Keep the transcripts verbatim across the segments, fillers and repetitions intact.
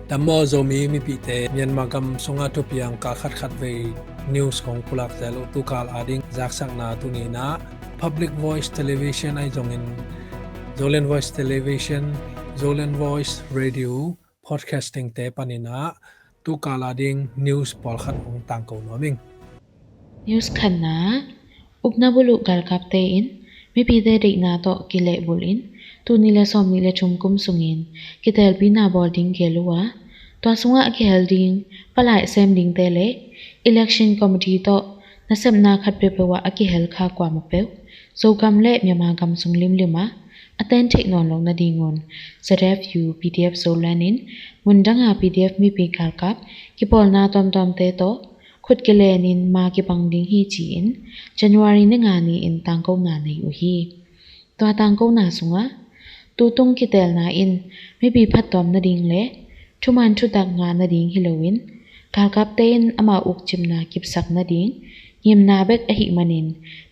Tam maw Zomi mipite, Myanmar gam sungah thupiang kal khatkhat vei news kong pulak zel uh. Tukal ading zaksakna tuni in ah Public Voice Television ahi zongin Zoland Voice Television, Zoland Voice Radio, podcasting te panin ah tukal ading news pawlkhat hong tangko nuam ing. News khatna, Uknabulu galkapte in mipite deihna tawh kilehbulh in tul nih le sawm nih le thum kum sungin kiteelpina bawl ding gel uh a, tua sungah a kihel ding palai sem dingte le election committee tawh nasepna khat peuhpeuh ah a kihel kha kuamah peuh Zogam le Myanmar gam sung limlim ah a ten theih nawn loh nadingun Z F U P D F Zoland in mundanga P D F mipi galkap kipawlna tuamtuamte tawh khut kilenin ma kibang ding hi ci-in January ni nga ni-in tangkona nei uh hi. Tua tangkona sungah tutung kiteelna in mipi phattuam nading le thuman thutak ngah nading hi loin galkapte in amau ukcipna kipsak nading ngimna bek ahih manin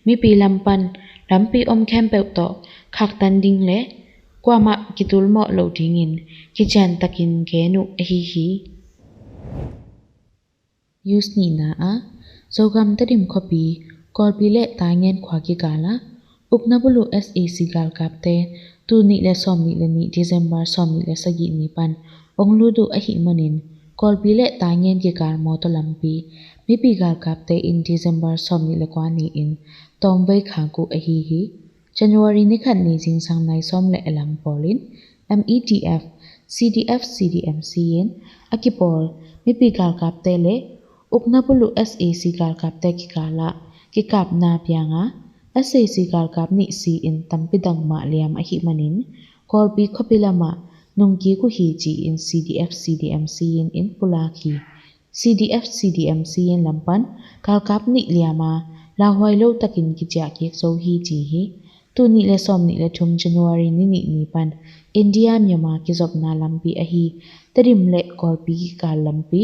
mipi lam pan lampi om khempeuh tawh khaktan ding le kuamah kitulmawh loh dingin kiciantakin gen uh ahi hi. News nihna ah Zogam Tedim khuapi Kawlpi le Taingen khua kikal ah Uknabulu S A C galkapte tul nih le sawm nih le nih December sawm nih le sagih ni pan ong lut uh ahih manin Kawlpi le Taingen kikal mawtaw lampi mipi galkapte in December sawm nih le kua ni-in tawmvei khak uh ahi hi. January ni khat ni zingsang nai sawm le a lang pawlin M E D F, C D F C D M C in a kipawl mipi galkapte le Uknabulu S A C galkapte kikal ah kikapna pianga S A C galkap nih si-in tampi dang mah liam ahih manin Kawlpi khuapi lamah nungkik uh hi ci-in C D F C D M C in in pulak hi. C D F C D M C in lam pan galkap nih liama lauhuai lo takin kiciah kik zo hi ci hi. Tul nih le sawm nih le thum January ni nih ni pan India Myanmar kizopna lampi ahi Tedim le Kawlpi kikal lampi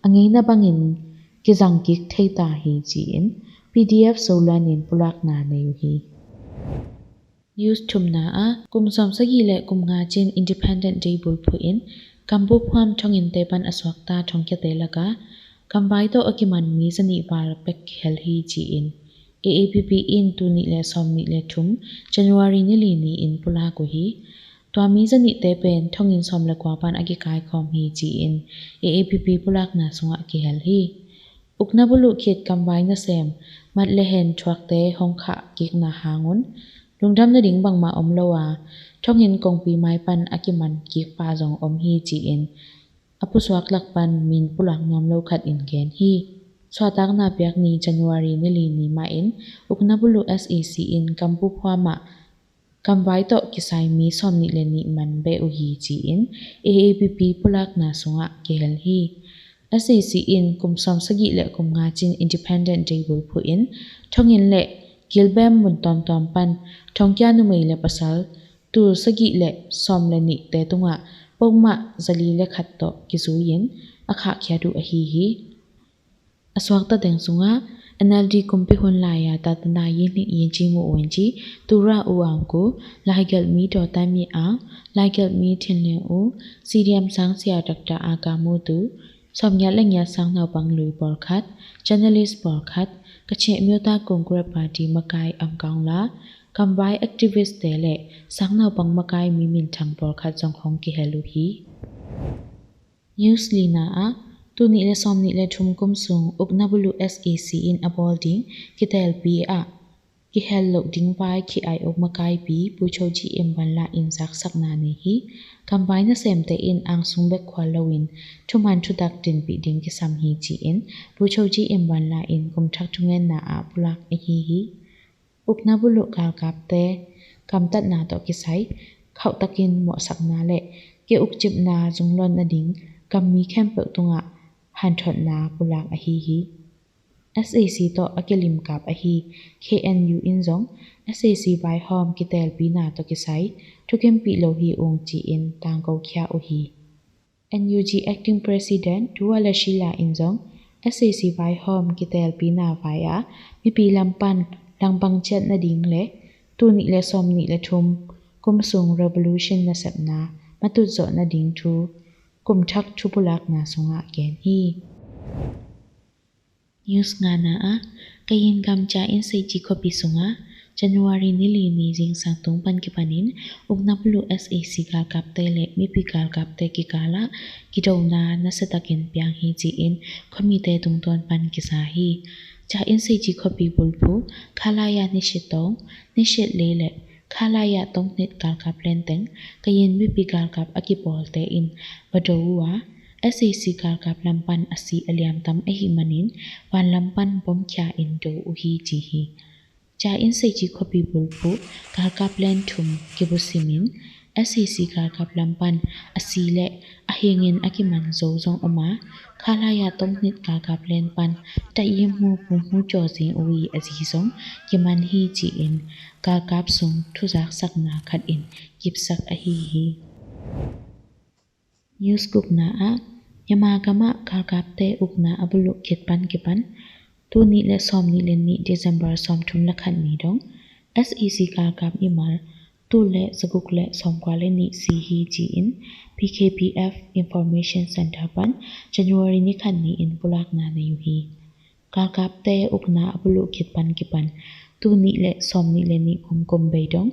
a ngeina bangin kizang kik thei ta hi ci-in P D F Zoland in pulakna nei uh hi. News thumna ah kum sawm sagih le kum nga cin Independent Day bulphuh in Kambu phuam thonginte pan a suakta thongkiate lakah kamvai tawh a kiman mi zanih val bek kihel hi ci-in A A P P in tul nih le sawm nih le thum January ni li ni-in pulak uh hi. Tua mi zanihte pen thonginn sawm le kua pan a kikaikhawm hi ci-in A A P P pulakna sungah kihel hi. Uknabulu khit kamvai nasem mat le hen thuakte hong khah kikna hangun lungdam nading bangmah om lo a, thonginn kongpi mai pan a kiman kikpa zong om hi ci-in a pusuak lak pan min pulak nuam lo khat in gen hi. Suahtakna piak ni January ni li ni mahin Uknabulu S A C in Kambu phuam ah kamvai tawh kisai mi sawm nih le nih man beh uh hi ci-in A A P P pulakna sungah kihel hi. S A C in kum sawm sagih le kum nga cin Independent Day bulphuh in thonginn le gilbem mun tawmtawm pan thongkia numei le pasal tul sagih le sawm le nihte tungah pokmah zali le khat tawh kizui-in a khahkhiat uh ahi hi. A suakta teng sungah N L D kumpi hun lai-a tatana yinhnik yinci mu uanci tura u aungku laigelhmi dawtaimi ang laigelhmi thinleng u C D M sangsia Doctor Aga Mutu sawmngiat le ngiat sang naupang lui pawlkhat, journalist pawlkhat, Kachin Myotak Congress Party makai Amkaung La, kamvai activist te le sang naupang makai mi minthang pawlkhat zong hong kihel uh hi. News lina ah tul nih le sawm nih le thum kum sung Uknabulu S A C in a bawl ding kiteelpi ah kihel loh ding vai khi ai-ok makaipi Pu Cho Ji Im Van La in zaksakna nei hi. Kamvai nasemte in angsung bek khual loin thuman thutak dinpih ding kisam hi ci-in Pu Cho Ji Im Van La in kumthak thungetna ah pulak ahi hi. Uknabulu galkapte kamtatna tawh kisai khauhtakin mawhsakna le ki-ukcipna zungluan nading gammi khempeuh tungah hanthotna pulak ahi hi. S A C tawh a kilimkap ahi K N U in zong S A C vaihawm kiteelpina tawh kisai thukimpih lo hi ung ci-in tangkokhia uh hi. N U G Acting President Tuwala Shila in zong S A C vaihawm kiteelpina vai-ah mipi lam pan langbang ciat nading le tul nih le sawm nih le thum kum sung revolution nasepna matut zawh nading thu kum thak thupulakna sungah gen hi. News ngana ah, Kayin gam Ca In Sei Ci khuapi sungah January ni li ni zingsang tung pan kipanin ukna buluh S A C galkapte le mipi galkapte kikalah kidona nasiatakin piang hi ci-in khuamite tungtawn pan kiza hi. Ca In Sei Ci khuapi bulphuh Khalaya ni shitong, ni shit le le Khalaya tong hnit galkap lenteng Kayin mipi galkap a kipawlte in va do uh a, S A C galkap lam pan a si a liamtam ahih manin van lam pan bomkhia in do uh hi ci hi. Ca In Sei Ci khuapi bulphuh galkap len thum kibusimin S A C galkap lam pan a si le a hingin a kiman zo zong om a, Khalaya tong hnit galkap len pan taiyim hmu pum hmu cawzing uh i a zi zong kiman hi ci-in galkap sung thuzaksakna khat in kipsak ahi hi. News gukna ah, Myanmar gam ah galkapte ukna a buluh khit pan kipan tul nih le sawm nih le nih December sawm thum le khat ni dong S A C galkap mimal tul le zaguk le sawm kua le nih si hi ci-in P K P F Information Center pan January ni khat ni-in pulakna nei uh hi. Galkapte ukna a buluh khit pan kipan tul nih le sawm nih le nih kum kum bei dong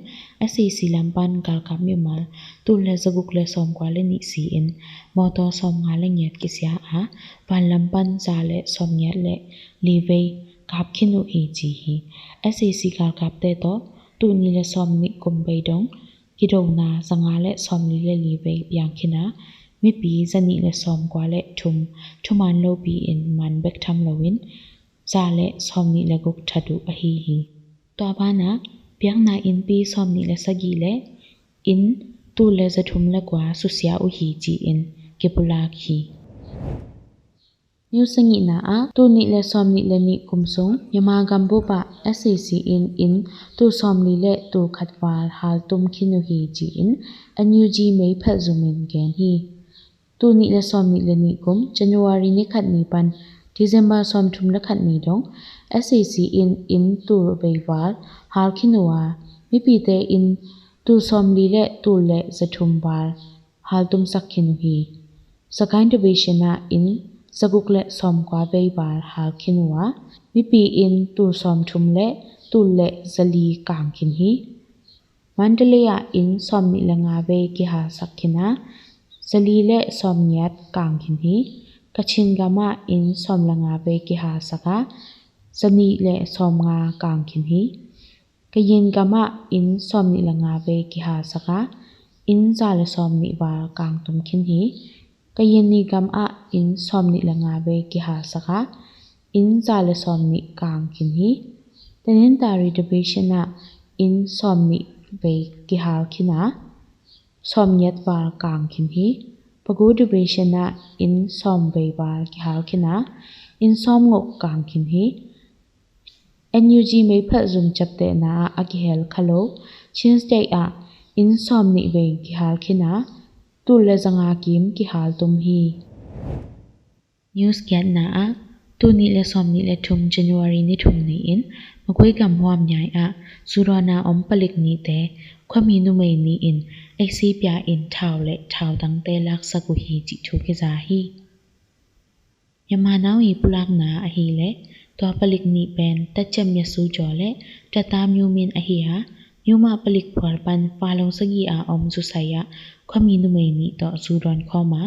S A C lam pan galkap mimal tul le zaguk le sawm kua le nih si-in mawtaw sawm nga le ngiat kisia a, van lam pan za le sawm ngiat le li vei kap khin uh hi ci hi. S A C galkapte tawh tul nih le sawm nih kum bei dong kidona za nga le sawm li le li vei piang khin a, mipi za nih le sawm kua le thum thuman lopi-in man bek tham loin za le sawm nih le guk that uh ahi hi. Tua banah biakna innpi sawm nih le sagih le inn tul le za thum le kua susia uh hi ci-in kipulak hi. News sagihna ah tul nih le sawm nih le nih kum sung Myanmar gambup ah S A C in inn tul sawm li le tul khat val haltum khin uh hi ci-in N U G mei phelh zumin gen hi. Tul nih le sawm nih le nih kum January ni khat ni pan December sawm thum le khat ni dong S A C in inn tul vei val hal khin uh a, mipite in tul sawm li le tul le za thum val haltumsak khin uh hi. Sagaing Division ah inn zaguk le sawm kua vei val hal khin uh a, mipi in tul sawm thum le tul le za li kang khin hi. Mandalay ah inn sawm nih le nga vei kihalsak khin a, za li le sawm ngiat kang khin hi. Kachin gam ah inn sawm le nga vei kihalsak a, za nih le sawm nga kang khin hi. Kayin gam ah inn sawm nih le nga vei kihalsak a, inn za le sawm nih val kang tum khin hi. Kayin ni gam ah inn sawm nih le nga vei kihalsak a, inn za le sawm nih kang khin hi. Tanintharyi Division ah inn sawm nih vei kihal khin a, sawm ngiat val kang khin hi. Pegu Division ah inn sawm vei val kihal khin a, inn sawm nguk kang khin hi. N U G mei phelh zum ciaptehna ah a kihel kha lo Chin State ah inn sawm nih vei kihal khin a, tul le za nga kim kihal tum hi. News giatna ah tul nih le sawm nih le thum January ni thum ni-in Magway gam Huamnyaing ah zudawna om palik nihte khuami numei nih in eisi pia in thau le thau dangte laksak uh hi cih thu kiza hi. Myanmar nau i pulakna ahileh tua palik nih pen Tacem Yasu Jaw le Tata Myu Min ahi a, Myanmar palik phual pan Falong sagih a om zusai ah khuami numei nih tawh zu dawn khawm a,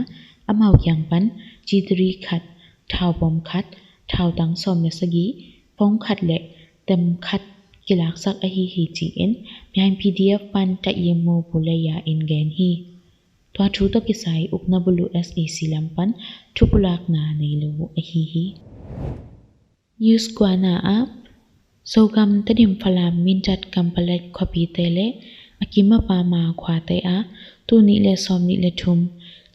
amau kiang pan G three khat, thau bom khat, thau dang sawm le sagih, phone khat le tem khat kilaksak ahi hi ci-in Myaing P D F pan Taiyim Mo Bulaya in gen hi. Tua thu tawh kisai ukna buluh S A C lam pan thupulakna nei lo uh ahi hi. News kuana ah Zogam Tedim Falam Mindat Kampalet khuapite le a kim a pam a khuate ah tul nih le sawm nih le thum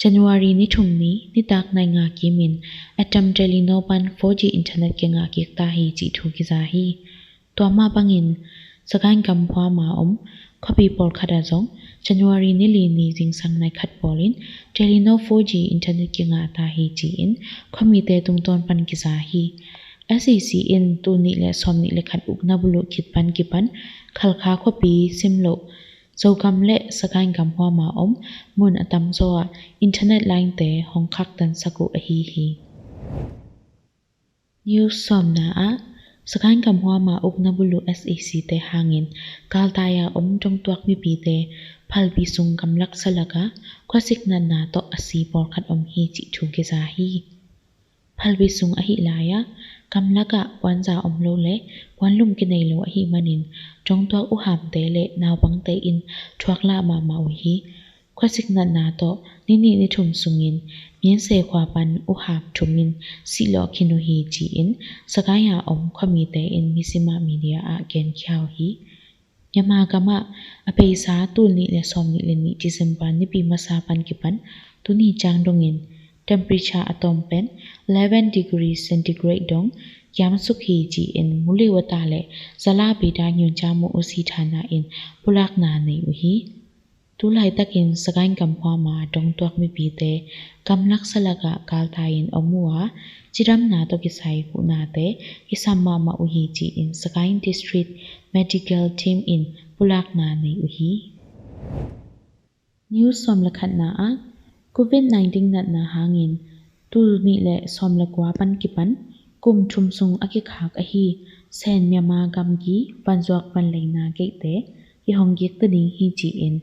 January ni thum ni nitak nai nga kimin Atam Telenor pan four G internet kingah kik ta hi cih thu kiza hi. Tua mah bangin Sagaing gam Hua ma om khuapi pawlkhat ah zong January ni li ni zingsang nai khat pawlin Telenor four G internet kingah ta hi ci-in khuamite tungtawn pan kiza hi. S A C in tul nih le sawm nih le khat ukna buluh khit pan kipan Khalkha khuapi sim loh Zogam le Sagaing gam huama om mun a tamzaw ah internet line-te hong khaktansak uh ahi hi. News sawmna ah, Sagaing gam huama ukna buluh S A C-te hangin galtai-a om dongtuak mipite phalbi sung gamlak salak ah khuasik natna tawh a si pawlkhat om hi cih thu kiza hi. Phalbi sung ahi lai-ah gamlak ah puanza om lo le puanlum kinei lo ahih manin dongtuak uhamte le naupangte in thuaklah mahmah uh hi. Khuasik natna tawh ni nih ni thum sungin Mianse khua pan uham thum in sihlawh khin uh hi ci-in Sagaing a om khuamite in Mizzima Media ah genkhia uh hi. Myanmar gamah a peisa tul nih le sawm nih le nih December nipi masa pan kipan tuni ciang dongin temperature a tawm pen eleven degree centigrade dong kiamsuk hi ci-in Muliwata le Zala Bida Nyunca Mu Usi Thana in pulakna nei uh hi. Tulaitakin Sagaing gam huama dongtuak mipite gamlak salak ah galtai-in om uh a, cidamna tawh kisai huhnate kisam mahmah uh hi ci-in Sagaing District Medical Team in pulakna nei uh hi. News sawm le khatna ah, Covid nineteen natna hangin tul nih le sawm le kua pan kipan kum thum sung a kikhak ahi Sen Myanmar gamgi vanzuak vanleina geihte kihong kikta ding hi ci-in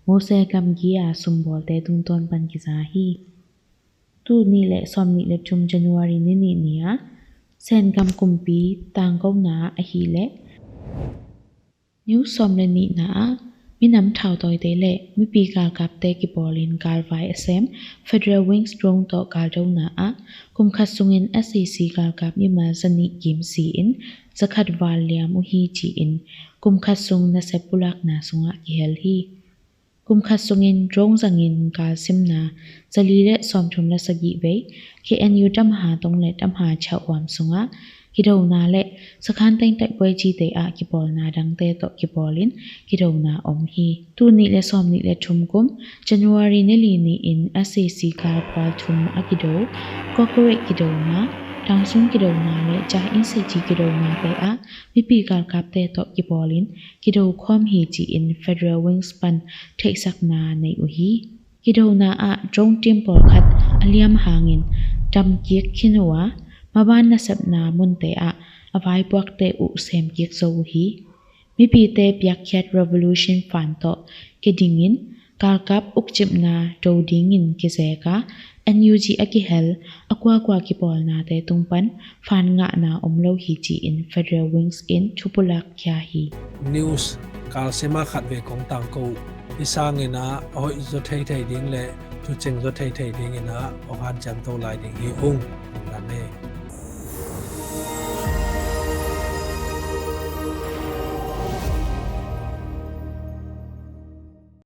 Mose gamgi a sumbawlte tungtawn pan kiza hi. Tul nih le sawm nih le thum January ni nih ni-ah Sen gam kumpi tangkona ahih leh News sawm le nihna ah, minam thautawite le mipi galkapte kipawlin galvai a sem Federal Wings drone tawh galdona ah kum khat sungin S A C galkap mimal zanih kim si-in zakhat val liam uh hi ci-in kum khat sung nasep pulakna sungah kihel hi. Kum khat sungin drone zangin galsimna zali le sawmthum le sagih vei K N U Tamha Tong le Tamha Chauhhuam sungah kidona le sakhan teng taihpuai cite ah kipawlna dangte tawh kipawlin kidona om hi. Tul nih le sawm nih le thum kum January ni li ni-in S A C galphual thum a kido, Kokorek kidona, Tangsung kidona le Jah Inseji kidonate ah mipi galkapte tawh kipawlin kido khawm hi ci-in Federal Wings pan theihsakna nei uh hi. Kidona ah drone team pawlkhat a liam hangin damkik khin uh a, maban nasepna munte ah a vaipuakte uh semkik zo uh hi. Mipite piakkhiat Revolution Fund tawh kidingin galkap ukcipna do dingin kizek a, N U G a kihel a kuakua kipawlnate tung pan fund ngahna om lo hi ci-in Federal Wings in thupulak khia hi. News kalsima khat vei kong tangko uh. Hi sangin ah a hoih zaw theithei ding le thucing zaw theithei dingin ah hong hanciam to lai ding hi ung. Amen.